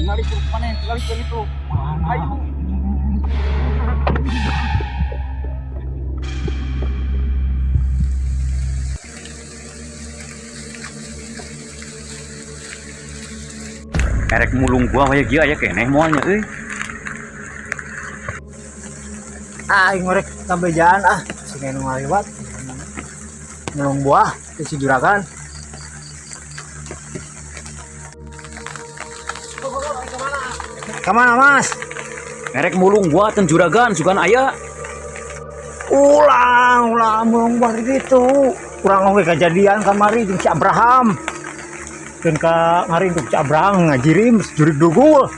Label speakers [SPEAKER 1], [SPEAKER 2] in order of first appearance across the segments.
[SPEAKER 1] Tinggal itu mana? Tinggal itu. Ayo. Erek mulung gua kaya kieu aya keneh moalnya euy.
[SPEAKER 2] Ah, aing rek kabejaan ah, sing nu ngaliwat. Mulung buah teh si juragan. Kamana, Mas?
[SPEAKER 1] Erek mulung buah ten juragan sugan aya.
[SPEAKER 2] Ulang, ulang mulung buah gitu. Urang oge kejadian kamari jeung si Abraham. Keun ka ngaringkuk si Abraham ngajirim jurig dugul.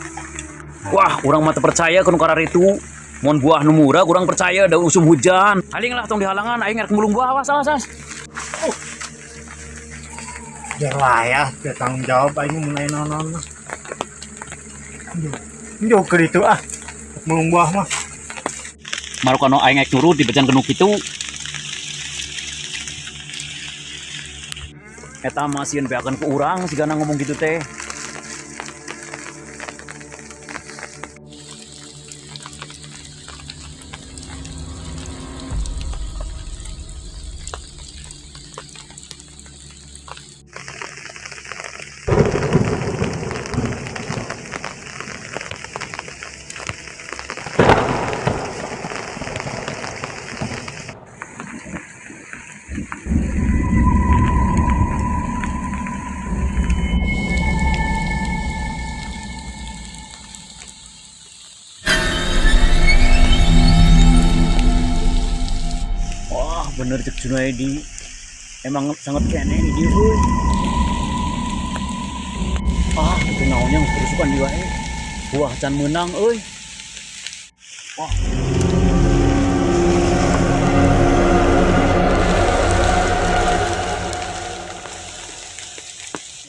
[SPEAKER 1] Wah, urang mah teu percaya ku nu kararitu. Mun buah nu murah kurang percaya da usum hujan. Aling lah tong dihalangan aing rek mulung buah awas awas awas.
[SPEAKER 2] Biar lah ya, biar tanggung jawab aing mun aya naon-naon mah. Jauh ke ditu ah. Mulung buah mah.
[SPEAKER 1] Marukano aing rek nurut dibejan kenu kitu. Eta mah sieun beakeun ku urang sigana ngomong gitu teh. Wah, bener cek Junaidi. Emang sangat kene ini dia, euy. Ah, itu naonnya geus kerusukan di wae. Buah can meunang euy. Wah.